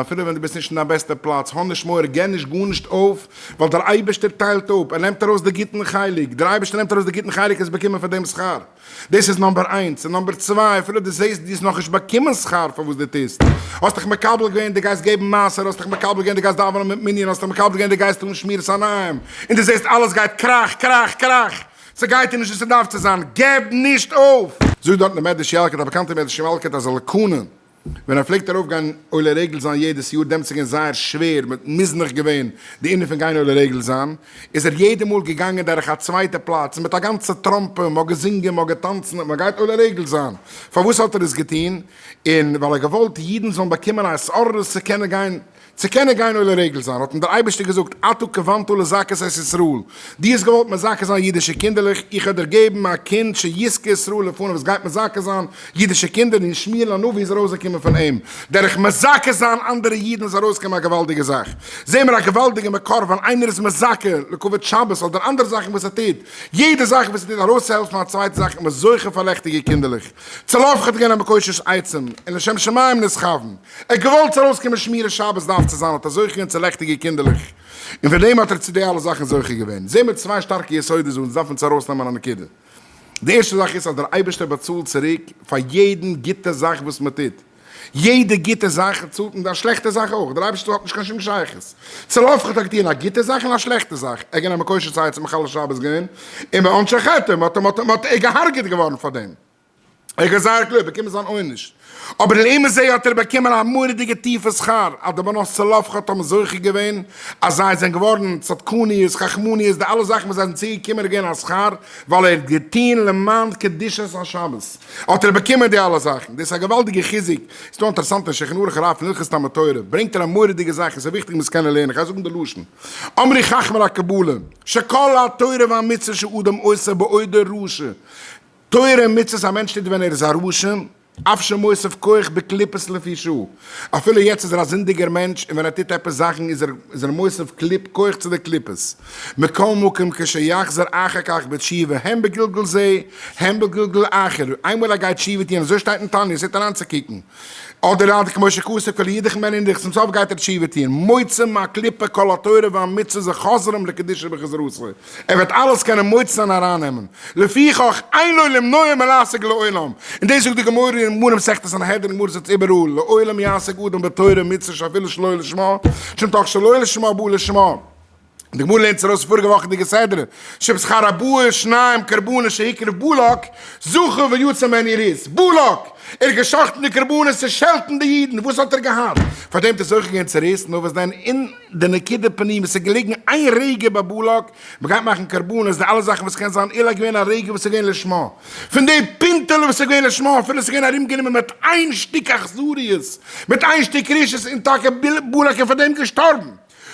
אפילו ווען דו ביסט נישט אין דיין בעסטע פלאץ, האב נישט מורא, געב נישט גארנישט אויף, ווייל דער אייבערשטער טיילט אפ, ער נעמט ארויס די גוטן חלק, דער אייבערשטער נעמט ארויס די גוטן חלק עס באקומען פאר דעם שכר. דאס איז number איינס, און number צוויי, אפילו דו זעסט דו האסט נאכנישט באקומען שכר פאר וואס דו טוסט, האסט דיך מקבל געווען דו גייסט געבן מעשר, האסט דיך מקבל געווען דו גייסט דאווענען מיט מנין, האסט דיך מקבל געווען דו גייסט טון שמירת עיניים, און דו זעסט אלעס גייט קראך קראך קראך, ס'גייט דיר נישט ווי ס'דארף צו זיין, געב נישט אויף! זאגט דארטן דער מדרש ילקוט, א באקאנטער מדרש ילקוט, אז אלקנה, ווען ער פלעגט ארויף גיין עולה רגל זיין יעדעס יאר, דעמאלטס איז געווען זייער שווער, מען האט מזנח געווען די ענין פון גיין עולה רגל זיין, איז ער יעדע מאל געגאנגען דורך א צווייטע פלאץ, מיט א גאנצע טראמפע, מען האט געזינגען, מען האט געטאנצן, מען גייט עולה רגל זיין. פארוואס האט ער עס געטון? און ווייל ער האט געוואלט אידן זאלן באקומען א התעוררות צו קענען גיין צו קענען גיין עולה רגל זיין, האט אים דער אייבערשטער געזאגט, אתה כוונת לזכות את ישראל, דו האסט געוואלט מזכה זיין אידישע קינדערלעך, איך האב דיר געבן א קינד שיזכה ישראל לפניו וואס גייט מזכה זיין אידישע קינדער, און שמואל הנביא איז ארויסגעקומען פון אים, דורך מזכה זיין אנדערע אידן איז ארויסגעקומען א געוואלדיגע זאך, זעהן מיר א געוואלדיגע מקור ווען איינער איז מזכה לכבוד שבת אדער אנדערע זאכן וואס ער טוט, יעדע זאך וואס ער טוט ארויסצוהעלפן א צווייטע זאך איז מען זוכה פאר לעכטיגע קינדערלעך, צלפחד איז געווען א מקושש עצים, און לשם שמים נתכוון. ער האט געוואלט ס'זאל ארויסקומען שמירת שבת דארף צו זיין האט ער זוכה געווען צו לעכטיגע קינדערלעך און פון דעם האט ער צו די אלע זאכן זוכה געווען. זעהן מיר צוויי שטארקע יסודות וואס אונז דארפן צו ארויסנעמען א נקודה. די ערשטע זאך איז אז דער אייבערשטער באצאלט צוריק פאר יעדן גוטע זאך וואס מען טוט. יעדע גוטע זאך צאלט מען, א שלעכטע זאך אויך, דער אייבערשטער האט נישט קיין שום שייכות. צלפחד האט געטוען א גוטע זאך און א שלעכטע זאך, ער איז געווען א מקושש עצים מחלל שבת געווען, און בעונשי חטא, מען האט אים געהארגעט געווארן פאר דעם. ער האט זייער קלאר באקומען זיין עונש, אבער לעומת זה האט ער באקומען א מורא'דיגע טיפע שכר, אז די בנות צלפחד האבן זוכה געווען אז זיי זענען געווארן צדקניות, חכמניות, די אלע זאכן וואס זיי זענען צוגעקומען איז געווען א שכר, ווייל ער האט געטון למען קדושת השבת, האט ער באקומען די אלע זאכן, דאס איז א געוואלדיגע חיזוק, ס'איז דא אינטערעסאנט אין שולחן ערוך הרב פון הלכות תלמוד תורה, ברענגט ער א מורא'דיגע זאך, עס איז וויכטיג מ'זאל עס קענען לערנען, כ'גיי זאגן די לשון, אמרו חכמי הקבלה, שכל התורה והמצוה שאדם עושה בעודו רשע, תורה און מצוות א מענטש טוט ווען ער איז א רשע, אף שמוסיף כח בקליפות לפי שעה, אפילו יעצט איז ער א זינדיגער מענטש און ווען ער טוט עפעס זאכן איז ער איז ער מוסיף קליפ כח צו די קליפות, מכל מקום כשיחזור אחר כך בתשובה הן בגלגול זה הן בגלגול אחר, איינמאל ער גייט תשובה טוען, אזוי שטייט אין תניא, עס אריינצוקוקן. אדער עד כמו שכתוב כל אידך מען אינדיך צום סוף גייט ער תשובה טוען, מוצא מהקליפה כל התורה והמצוה זה חוזרים לקדושה בחזרתו, ער וועט אלעס קענען מוצא זיין ארייננעמען, לפיכך אין לו למנוע מלהשיג לעולם, און דאס זאגט די גמרא אין גמרא מסכת סנהדרין גמרא זאגט איבעראל, לעולם יעסוק אדם בתורה ומצוה שאפילו שלא לשמה, שמתוך שלא לשמה בא לשמה. די גמרא לערנט ארויס פאריגע וואכעדיגע סדרה, שבשכר הבאה שניים קרבנות שהקריב בלק, זכה ויצא ממנו רות. בלק! ער האט געשחט'ן די קרבנות צו שעלטן די אידן, וואס האט ער געהאט? פאר דעם האט ער זוכה געווען צו רות, נאר וואס דען אין די נקודה פנימית, עס איז געלעגן איין רגע ביי בלק, מען גייט מאכן קרבנות, די אלע זאכן וואס קען זיין אולי געווען א רגע וואס איז געווען לשמה, פון די פינטעלע וואס איז געווען לשמה, אפילו עס איז געווען ארומגענומען מיט איין שטיק אכזריות, מיט איין שטיק רשעות, און טאקע בלק איז פאר דעם געשטארבן.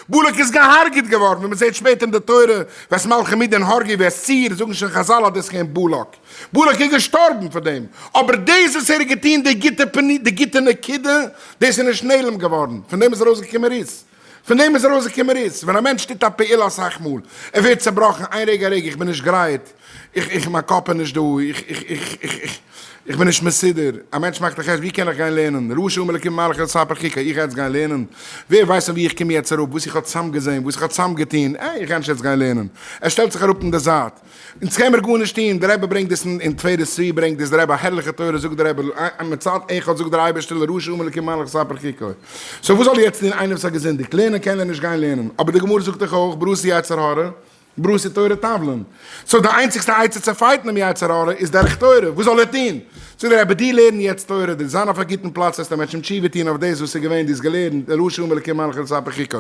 בלק איז געהארגעט געווארן, ווי מען זעט שפעטער אין די תורה, ואת מלכי מדין הרגו ואת צור, זאגן שוין חזל אז דאס איז געווען בלק. בלק איז געשטארבן פאר דעם, אבער דאס וואס ער האט געטון די גוטע פני, די גוטע נקודה, דאס איז נישט נעלם געווארן, פון דעם איז ארויסגעקומען רות. פון דעם איז ארויסגעקומען רות. ווען א מענטש טוט א פעולה אסאך מאל, ער ווערט צעבראכן, איין רגע א רגע, איך בין נישט גרייט, איך, איך, מיין קאפ איז נישט דא, איך, איך, איך, איך, איך, איך בין נישט מסודר, א מענטש מאכט א חשבון, ווי קען איך גיין לערנען? רשע אמר אלקים מלאך לספר חוקי, איך גיי יעצט גיין לערנען? ווער ווייסט פון ווי איך קום יעצט אראפ, וואס איך האב צוזאמגעזען, וואס איך האב צוזאמגעטון, אה, איך גיי נישט יעצט גיין לערנען. ער שטעלט זיך אראפ אין די זייט. אונז קען מיר גארנישט טון, דער רבי ברענגט דאס אין תפארת צבי ברענגט דאס דער רבי א הערליכע תורה, זאגט דער רבי, מצד אחד זאגט דער אייבערשטער לרשע אמר אלקים מלאך לספר חוקי. so וואס זאל יעצט טון איינער וואס האט געזינדיגט? לערנען קען ער נישט גיין לערנען, אבער די גמרא זאגט דאך אויך בראתי יצר הרע, בראתי תורה תבלין. so די איינציגסטע עצה צו fight ן דעם יצר הרע איז דורך תורה. וואס זאל ער טון? זאגט דער רבי, דו לערן יעצט תורה, דו זיין אויף א גוטן פלאץ וועסטו מענטשן תשובה טון אויף דאס וואס איז געווען, דו האסט געלערנט, לרשע אמר אלקים מלאך לספר חוקי,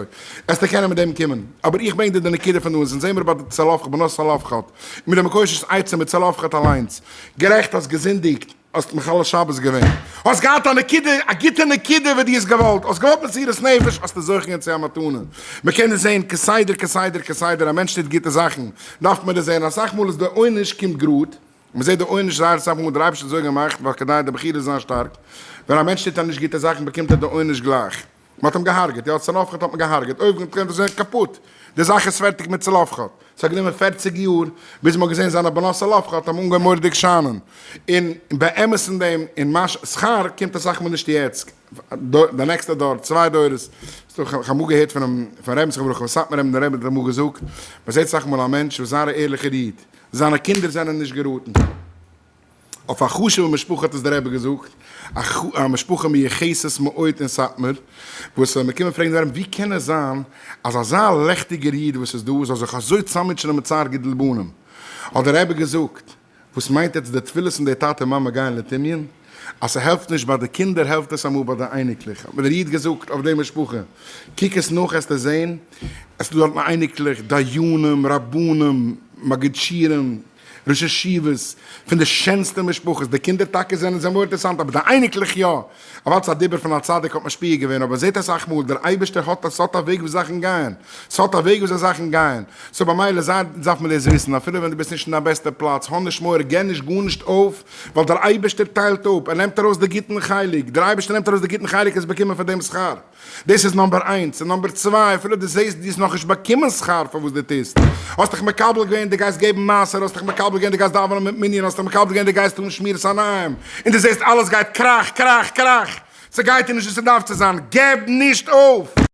וועסטו קענען מיט דעם קומען. אבער איך ברענג דיר די נקודה פון דא, אונז זעמיר ביי די צלפחד, בנות צלפחד, מיט די מקושש עצה מיט צלפחד אליינס. גערעכט האסט געזינדיגט. האסט מחלל שבת געווען, האסט געהאט א נקודה, א גוטע נקודה וואס דו האסט געוואלט, האסט געוואלט מסירות נפש, האסטו זוכה געווען צו א מתנה. מען קען דאס זען כסדר כסדר כסדר, א מענטש טוט גוטע זאכן, דארף מען דאס זען, אסאך מאל איז די עונש קומט גראד, מען זעט די עונש זייער אסאך מאל, דער אייבערשטער האט אזוי געמאכט, ווייל כדי די בחירה זאל זיין שטארק, ווען א מענטש טוט א נישט גוטע זאכן באקומט ער די עונש גלייך. מען האט אים געהארגעט, יא, צלפחד האט מען געהארגעט, אויפגעקלערט אז ער איז קאפוט, די זאך איז פערטיג מיט צלפחד, ס'האט גענומען פערציג יאר ביז מ'האט געזען זיינע בנות צלפחד האבן אנגעהויבן מורא'דיג שיינען, און באמת אין דעם, אין מש שכר קומט אסאך מאל נישט יעצט, די נעקסטע דור, צוויי דורות, כ'האב אמאל געהערט פונעם פון רבי'ן זכרונו לברכה, פון סאטמאר רבי'ן, דער רבי האט אמאל געזאגט, מ'זעט אסאך מאל א מענטש וואס איז זייער א ערליכער איד, זיינע קינדער זענען נישט געראטן. אויף א חשוב'ע משפחה האט עס דער רבי געזאגט, א משפחה מיוחסת מאוד אין סאטמאר, וואס מען קומען פרעגן דעם רבין ווי קען עס זיין אז אזא לעכטיגער איד וואס איז דא זאל זיך אזוי צאממוטשענען מיט צער גידול בנים, האט דער רבי געזאגט, וואס מיינט עטס די תפילות פון די טאטע מאמע גייען לטמיון? אז ס'העלפט נישט ביי די קינדער העלפט עס אמאל ביי די אייניקלעך, האט מיר דער איד געזאגט אויף די משפחה, קוק עס נאך עסטו זען, עס איז דא דארטן אייניקלעך, דיינים, רבנים, מגיד שיעורים, ראש ישיבות, פון די שענסטע משפחות, די קינדער טאקע זענען זיי מורא'דיג אינטערעסאנט אבער די אייניקלעך יא, אוודאי ס'איז א דיבור פון א צדיק האט משפיע געווען אבער זעט אסאך מאל דער אייבערשטער האט ס'האט א וועג ווי זאכן גייען, ס'האט א וועג וויאזוי זאכן גייען, so במילא זיי דארף מען דאס וויסן אפילו ווען דו ביסט נישט אין דיין בעסטע פלאץ האב נישט מורא געב נישט גארנישט אויף ווייל דער אייבערשטער טיילט אפ ער נעמט ארויס די גוטן חלק, דער אייבערשטער נעמט ארויס די גוטן חלק עס באקומען פאר דעם שכר. דאס איז number איינס, און number צוויי, אפילו דו זעסט דו האסט נאכנישט באקומען שכר פאר וואס דו טוסט, האסט דיך מקבל געווען דו גייסט געבן מעשר, האסט דיך מקבל געווען דו גייסט דאווענען מיט מנין, האסט דיך מקבל געווען דו גייסט טון שמירת עיניים, און דו זעסט אלעס גייט קראך קראך קראך, ס'גייט דיר נישט ווי ס'דארף צו זיין, געב נישט אויף!